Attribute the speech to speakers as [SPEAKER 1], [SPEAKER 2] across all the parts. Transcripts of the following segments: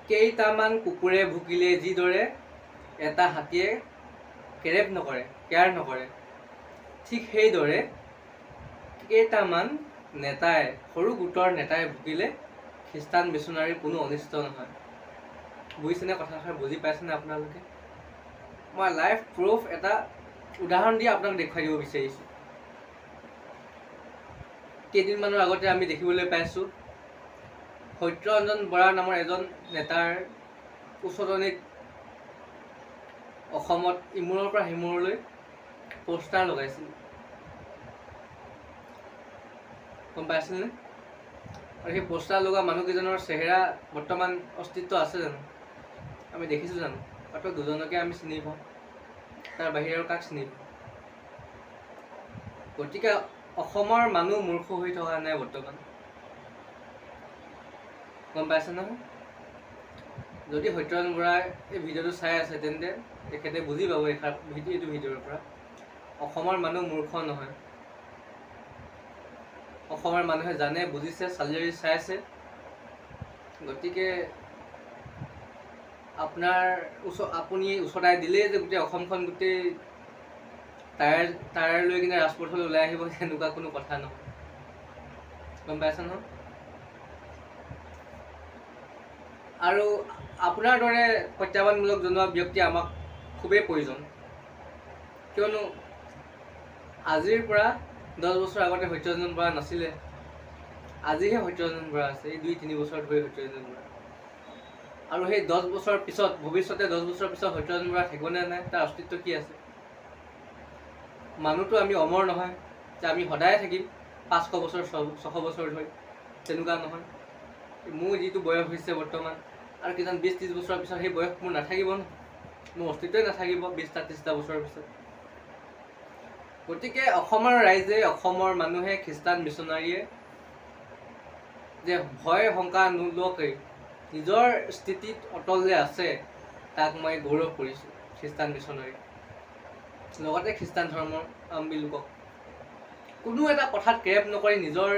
[SPEAKER 1] কেইটামান কুকুৰে ভুকিলে যিদৰে এটা হাতীয়ে কেৰেপ নকৰে, কেয়াৰ নকৰে, ঠিক সেইদৰে কেইটামান নেতাই, সৰু গোটৰ নেতাই ভুকিলে খ্ৰীষ্টান মিছনাৰীৰ কোনো অনিষ্ট নহয়। বুজিছেনে কথাষাৰ? বুজি পাইছেনে আপোনালোকে? মই লাইভ প্ৰুফ এটা উদাহৰণ দি আপোনাক দেখুৱাই দিব বিচাৰিছোঁ। কেইদিনমানৰ আগতে আমি দেখিবলৈ পাইছোঁ, সত্যৰঞ্জন বৰা নামৰ এজন নেতাৰ উচতনিত অসমত ইমূৰৰ পৰা সিমূৰলৈ পোষ্টাৰ লগাইছিল। গম পাইছিলনে? আৰু সেই পোষ্টাৰ লগোৱা মানুহকেইজনৰ চেহেৰা বৰ্তমান অস্তিত্ব আছে জানো? আমি দেখিছোঁ জানো? মাত্ৰ দুজনকে আমি চিনি পাওঁ, তাৰ বাহিৰে আৰু কাক চিনি পাওঁ? গতিকে অসমৰ মানুহ মূৰ্খ হৈ থকা নাই বৰ্তমান, গম পাইছে নহয়? যদি সত্যৰঞ্জন বৰাই এই ভিডিঅ'টো চাই আছে, তেন্তে তেখেতে বুজি পাব এইটো ভিডিঅ'ৰ পৰা, অসমৰ মানুহ মূৰ্খ নহয়। অসমৰ মানুহে জানে, বুজিছে, চালি চাইছে। গতিকে আপোনাৰ ওচৰ আপুনি উচতাই দিলেই যে গোটেই অসমখন গোটেই টায়াৰ টায়াৰ লৈ কিনে ৰাজপথলৈ ওলাই আহিব, তেনেকুৱা কোনো কথা নহয়। গম পাইছে নহয়? আৰু আপোনাৰ দৰে প্ৰত্যাহ্বানমূলক জনোৱা ব্যক্তি আমাক খুবেই প্ৰয়োজন। কিয়নো আজিৰ পৰা 10 বছৰ আগতে সত্যৰঞ্জন বৰা নাছিলে, আজিহে সত্যৰঞ্জন বৰা আছে। এই 2-3 বছৰ ধৰি সত্যৰঞ্জন বৰা। আৰু সেই 10 বছৰৰ পিছত, ভৱিষ্যতে 10 বছৰৰ পিছত সত্যৰঞ্জন বৰা থাকিবনে নাই, তাৰ অস্তিত্ব কি আছে? মানুহটো আমি অমৰ নহয় যে আমি সদায় থাকিম 500 বছৰ, 600 বছৰ ধৰি, তেনেকুৱা নহয়। মোৰ যিটো বয়স হৈছে বৰ্তমান, আৰু কিজান 20-30 বছৰৰ পিছত সেই বয়স মোৰ নাথাকিব ন, মোৰ অস্তিত্বই নাথাকিব 20টা 30টা বছৰৰ পিছত। গতিকে অসমৰ ৰাইজে, অসমৰ মানুহে, খ্ৰীষ্টান মিছনাৰীয়ে যে ভয় শংকা নোলোৱাকৈ নিজৰ স্থিতিত অটল যে আছে, তাক মই গৌৰৱ কৰিছোঁ। খ্ৰীষ্টান মিছনাৰী, লগতে খ্ৰীষ্টান ধৰ্মাৱলম্বী লোকক কোনো এটা কথাত কেৰেপ নকৰি নিজৰ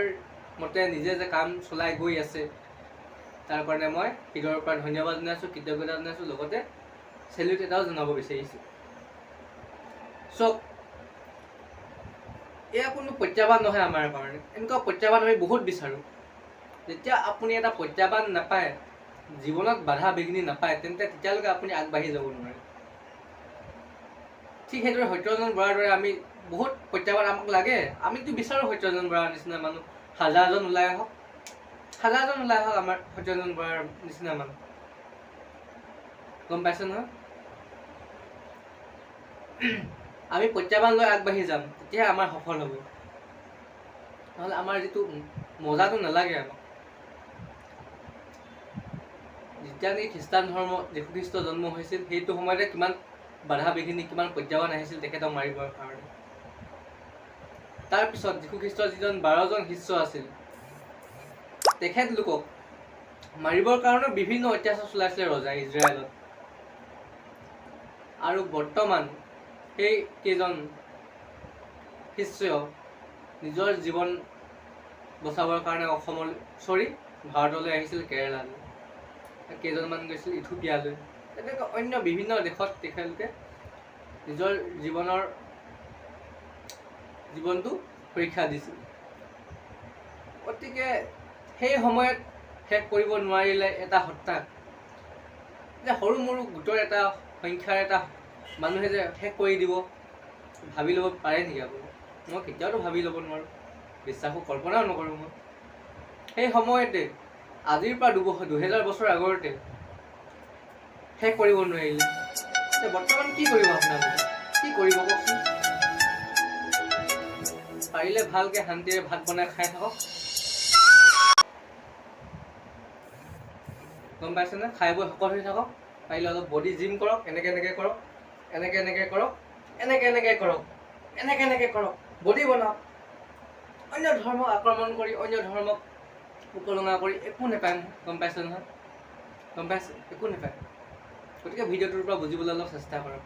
[SPEAKER 1] মতে নিজে যে কাম চলাই গৈ আছে, তাৰ কাৰণে মই হৃদয়ৰ পৰা ধন্যবাদ জনাইছোঁ, কৃতজ্ঞতা জনাইছোঁ, লগতে চেলিউট এটাও জনাব বিচাৰিছোঁ। চাওক, এয়া কোনো প্ৰত্যাহ্বান নহয় আমাৰ কাৰণে। এনেকুৱা প্ৰত্যাহ্বান আমি বহুত বিচাৰোঁ। যেতিয়া আপুনি এটা প্ৰত্যাহ্বান নাপায়, জীৱনত বাধা বিঘিনি নাপায়, তেন্তে তেতিয়ালৈকে আপুনি আগবাঢ়ি যাব নোৱাৰে। ঠিক সেইদৰে সত্যৰঞ্জন বৰাৰ দৰে আমি বহুত প্ৰত্যাহ্বান আমাক লাগে। আমিতো বিচাৰোঁ সত্যৰঞ্জন বৰাৰ নিচিনা মানুহ হাজাৰজন ওলাই আহক, হাজাৰজন ওলাই আহক আমাৰ সত্যৰঞ্জন বৰাৰ নিচিনা মানুহ। গম পাইছে নহয়? আমি প্ৰত্যাহ্বান লৈ আগবাঢ়ি যাম, তেতিয়াহে আমাৰ সফল হ'ব। নহ'লে আমাৰ যিটো মজাটো নালাগে আমাক। যেতিয়া নেকি খ্ৰীষ্টান ধৰ্ম, যীশুখ্ৰীষ্ট জন্ম হৈছিল, সেইটো সময়তে কিমান বাধা বিঘিনি, কিমান প্ৰত্যাহ্বান আহিছিল তেখেতক মাৰিবৰ কাৰণে। তাৰপিছত যীশুখ্ৰীষ্টৰ যিজন 12জন শিষ্য আছিল, তেখেতলোকক মাৰিবৰ কাৰণেও বিভিন্ন অত্যাচাৰ চলাইছিলে ৰজাই ইজৰাইলত। আৰু বৰ্তমান সেই কেইজন শিষ্য নিজৰ জীৱন বচাবৰ কাৰণে অসমলৈ, চৰি, ভাৰতলৈ আহিছিল, কেৰেলালৈ, কেইজনমান গৈছিল ইথিওপিয়ালৈ, তেনেকৈ অন্য বিভিন্ন দেশত তেখেতলোকে নিজৰ জীৱনটো পৰীক্ষা দিছিল। গতিকে সেই সময়ত শেষ কৰিব নোৱাৰিলে এটা সত্তাক, যে সৰু মৰু গোটৰ এটা সংখ্যাৰ এটা মানুহে যে শেষ কৰি দিব, ভাবি ল'ব পাৰে নেকি আপুনি? মই কেতিয়াওতো ভাবি ল'ব নোৱাৰোঁ, বিশ্বাসো কল্পনাও নকৰোঁ মই। সেই সময়তে, আজিৰ পৰা 2000 বছৰ আগতে শেষ কৰিব নোৱাৰিলে, এতিয়া বৰ্তমান কি কৰিব আপোনালোকে? কি কৰিব কওকচোন? পাৰিলে ভালকে শান্তিৰে ভাত বনাই খাই থাকক। গম পাইছেনে? খাই বৈ শকত হৈ থাকক। পাৰিলে অলপ বডি জিম কৰক। এনেকে এনেকে কৰক, এনেকে এনেকে কৰক, এনেকে এনেকে কৰক, এনেকে এনেকে কৰক, বডি বনাওক। অন্য ধৰ্মক আক্ৰমণ কৰি, অন্য ধৰ্মক উপলুঙা কৰি একো নাপায় নহয়। গম পাইছে নহয়? গম পাইছে? একো নাপায়। গতিকে ভিডিঅ'টোৰ পৰা বুজিবলৈ অলপ চেষ্টা কৰক।